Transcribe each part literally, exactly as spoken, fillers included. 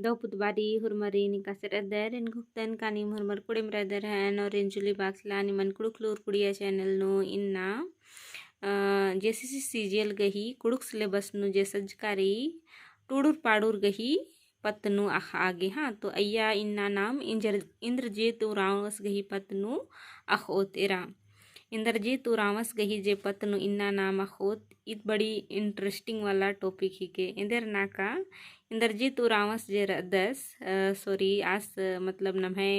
दव पुतबारी हुरमरिन एकासे रअदर, एन घुक्तन का नीम हुरमर कुड़ेम रअदर हन और एन जुली बाखला निमन कुँड़ुख़ लूर कुड़िया channel नू इन्ना, अ, JCC CGL गही कुँड़ुख़ syllabus नू जे सज्जका रई टूड़ुर पाड़ुर गही पत्त नू अख़आ गे, हाँ। तो अइय्या इन्ना नाम इंजर-, इंद्रजीत उराँवस गही पत्त नू अख़ओत एरा। इंद्रजीत उराँवस गही जे पत्त नू इन्ना नाम अख़ओत, ईद बड़ी interesting वाला topic हिके। एन्देर नाका इंद्रजीत उराँवस जे रअदस, अ, sorry, आस, अ, मतलब नम्है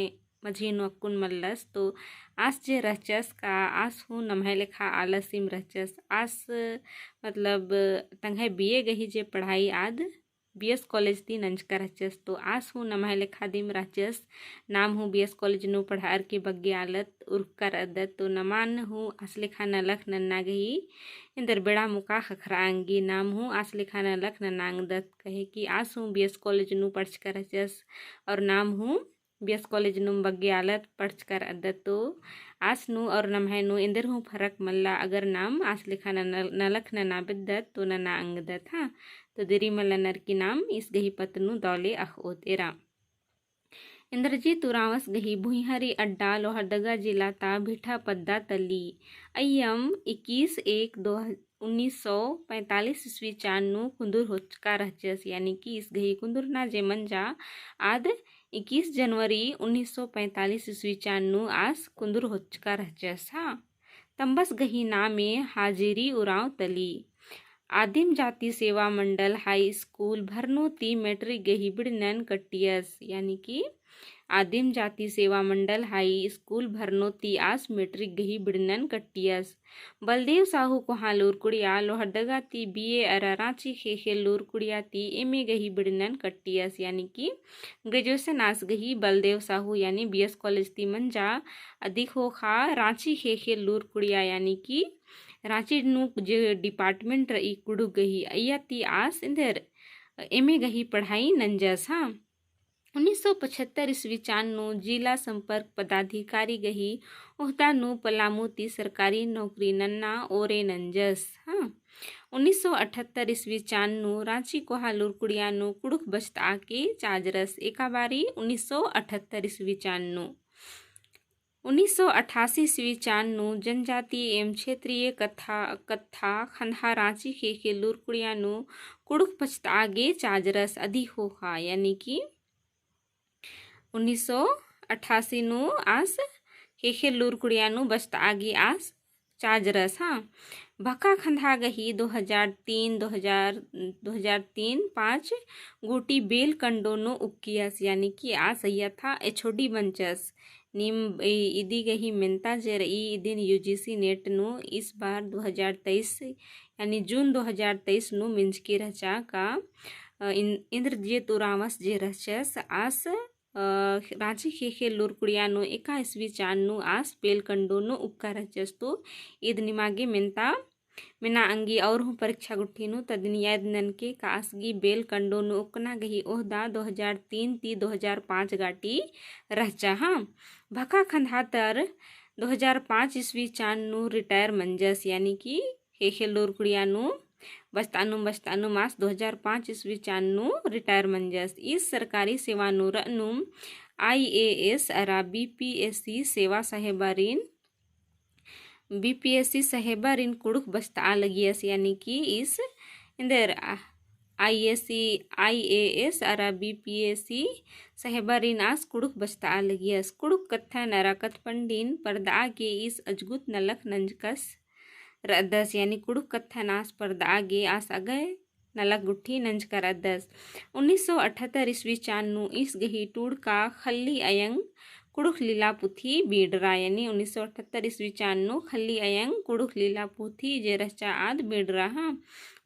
मझी नू अक्कुन मल्लस, तो आस जे रहचस का आस हूँ नम्है लेखा आलसिम रहचस। आस, अ, मतलब, अ, तंग्है BA गही जे पढ़ाई आद BS college ती नंजका रहचस, तो आस हूँ नम्है लेखा दिम रहचस। नाम हूँ BS college नू पढ़ार के बग्गे आलत उरखका रअदत, तो नमान हूँ आस लेखा नलख नन्ना गही एन्देर बेड़ा मोका ख़क्खरआ ओंगी। नाम हूँ आस लेखा नलख नन्ना ओंगदत, कहे कि आस हूँ BS college नू पढ़चका रहचस और नाम हूँ BS college नू बग्गे आलत पढ़चका रअदत, तो आस नू और नम्है नू एन्देर हूँ फरक मल्ला, अगर नाम आस लेखा नल-, नलख नना बेद्दत तो नना ओंगदत, हाँ। तो देरी मल्ला नरकी नाम ईस गही पत्त नू दव ले अख़ओत एरा। इंद्रजीत उराँवस गही भुइँहरी अड्डा लोहरदगा जिला ता भिठा पद्दा तली। अइय्यम इक्कीस एक दो उन्नीस सौ पैंतालीस ईस्वी चान नू कुन्दुर होचका रहचस, यानी कि ईस गही कुन्दुरना जे मंजा आद इक्कीस जनवरी उन्नीस सौ पैंतालीस ईस्वी चान नू आस कुन्दुर होचका रहचस, हाँ। तम्बस गही नामे हाजिरी उराँव तली। आदिम जाति सेवा मंडल high school भरनो ती matric गही बिड़नन कट्टियस, यानी कि आदिम जाति सेवा मंडल high school भरनो ती आस matric गही बिड़नन कट्टियस। बलदेव साहू कोहाँ लूर कुड़िया लोहरदगा ती BA अरा राँची ख़ेख़ेल लूर कुड़िया ती MA गही बिड़नन कट्टियस, यानी कि graduation आस गही बलदेव साहू यानी BS college ती मंजा। अदी ख़ोख़ा राँची ख़ेख़ेल लूर कुड़िया यानी कि राँची नू जे department रई कुँड़ुख़ गही अइय्या ती आस एन्देर MA गही पढ़ाई नंजस, हाँ। उन्नीस सौ पचहत्तर ईस्वी चान नू जिला संपर्क पदाधिकारी गही ओहदा नू पलामू ती सरकारी नौकरी नन्ना ओरे नंजस, हाँ। उन्नीस सौ अठहत्तर ईस्वी चान नू राँची कोहा लूर कुड़िया नू कुँड़ुख़ बचतआ के चाजरस, एका बारी उन्नीस सौ अठहत्तर ईस्वी चान नू। उन्नीस सौ अठासी ईस्वी चान नू जनजाति एम क्षेत्रीय कत्था, कत्था खंधा राँची ख़ेख़ेल लूर कुड़िया नू कुँड़ुख़ बचतआ गे चाजरस, अदी ख़ोख़ा, यानी कि उन्नीस सौ अठासी नू आस ख़ेख़ेल लूर कुड़िया नू बचतआ गे आस चाजरस, हाँ। भखा खंधा गही दो हजार तीन, दो हजार, दो हजार तीन पाँच गूटी बेल कंडो नू उक्कियस, यानी कि आस अइय्या ता HOD मंजस। नीम ई-, इदी गही मेन्ता जे रई इदिन UGC NET नू इस बार दो हजार तेईस, यानी जून दो हजार तेईस नू मिंजकी रहचा का, अ, इन-, इंद्रजीत उराँवस जे रहचस आस अ, राँची ख़ेख़ेल लूर कुड़िया नू एका ईस्वी चान नू आस बेल कंडो नू उक्का रहचस, तो ईद निमा गे मेन्ता मेना अंगी और हूँ परीक्षा गुट्ठी नू तदिन याद ननके का आस गही बेल कंडो नू उक्कना गही ओहदा दो हजार तीन ती दो हजार पाँच गाटी रहचा, हाँ। भखा खंधा तर दो हजार पाँच ईस्वी चान नू retire मंजस, यानी कि ख़ेख़ेल लूर कुड़िया नू बचतआ नुम, बचतआ नुम आस दो हजार पाँच ईस्वी चान नू retire मंजस। ईस सरकारी सेवा नू रअनुम IAS अरा BPSC सेवा सहेबारिन, BPSC सहेबारिन कुँड़ुख़ बचतआ लगियस, यानी कि ईस एन्देर, आ, IAS, IAS अरा BPSC सहेबारिन आस कुँड़ुख़ बचतआ लगियस। कुँड़ुख़ कत्थन अरा कत्थपंडिन परदआ गे ईस अजगुत नलख नंजकस रअदस, यानी कुँड़ुख़ कत्थन आस परदआ गे आस अगय नलख गुट्ठी नंजका रअदस। उन्नीस सौ अठहत्तर ईस्वी चान नू ईस गही टूड़का खल्ली अयंग कुँड़ुख़ लीला पुथी बीड़रा, यानी उन्नीस सौ अठहत्तर ईस्वी चान नू खल्ली अयंग कुँड़ुख़ लीला पुथी जे रहचा आद बीड़रा, हाँ।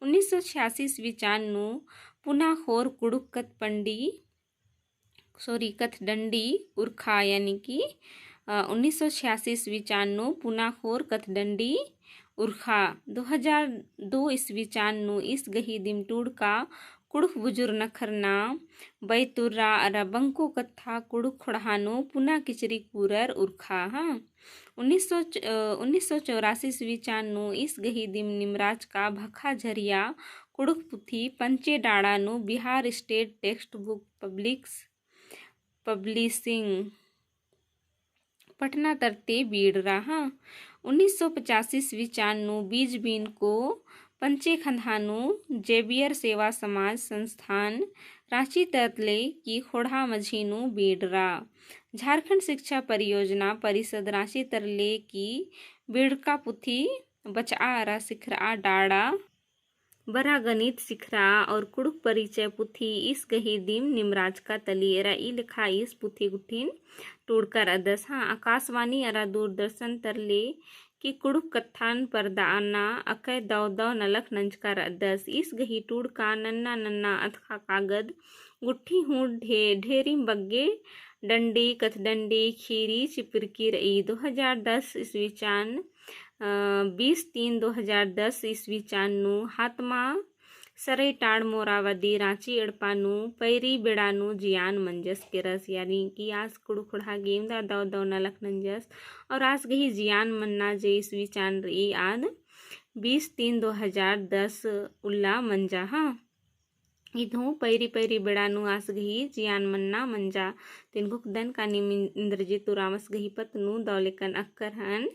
उन्नीस सौ छियासी ईस्वी चान नू पुना ख़ोर कुँड़ुख़ कत्थपंडी, sorry, कत्थडंडी उरखा, यानी कि, अ, उन्नीस सौ छियासी ईस्वी चान नू पुना ख़ोर कत्थडंडी उरखा। दो हजार दो ईस्वी चान नू ईस गही दिम टूड़का कुँड़ुख़ बुजुर नखरना बैतुर्रा अरा बंको कत्था कुँड़ुख़ ख़ोंड़हा नू पुना किचरी कूरर उरखा, हाँ। उन्नीस सौ च-, अ, उन्नीस सौ चौरासी ईस्वी चान नू ईस गही दिम निमराज का भखा झरिया कुँड़ुख़ पुथी पंचे डाड़ा नू बिहार state text book publics publishing पटना तरती बीड़रा। हाँ, उन्नीस सौ पचासी ईस्वी चान नू बीज बीन को पंचे खंधा नू जेवियर सेवा समाज संस्थान राँची तरले की खोड़हा मझी नू बीड़रा। झारखंड शिक्षा परियोजना परिषद राँची तरले की बीड़का पुथी बचआ अरा सिखरआ डाड़ा बरा गणित सिखरआ और कुँड़ुख़ परिचय पुथी ईस गही दिम निमराजका तली एरा ई लेखा ईस पुथी गुट्ठिन टूड़का रअदस। हाँ, आकाशवाणी अरा दूरदर्शन तरले की कुँड़ुख़ कत्थन परदआ नना अकय दव दव नलख नंजका रअदस। ईस गही टूड़का नन्ना नन्ना अतख़ा कागद गुट्ठी हूँ ढे-, ढेरिम बग्गे डंडी, कथडंडी, खीरी, चिपिरकी रई। दो हजार दस ईस्वी चान अ, बीस तीन दो हजार दस ईस्वी चान नू हातमा सरई टाड़ मोरावादी राँची एड़पा नू पैरी बेड़ा नू जियान मंजस केरस, यानी कि आस कुँड़ुख़ खोड़हा गे एवंदा दव दव नलख नंजस और आस गही जियान मन्ना जे ईस्वी चान रई आद बीस तीन दो हजार दस उल्ला मंजा। हाँ, इद हूँ पैरी पैरी बेड़ा नू आस गही जियान मन्ना मंजा। तो एन घोखदन का नीम इंद्रजीत उराँवस गही पत्त नू दव लेकन अक्कर हन।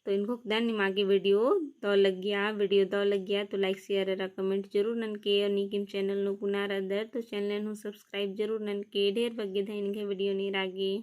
तो एन घोखदन निमा गे video दव लग्गिया, video दव लग्गिया तो like, share अरा comment जरूर ननके और नीकिम channel नू पुना रअदर तो channel हूँ subscribe जरूर ननके। ढेर बग्गे धैन गे video नीरा गे।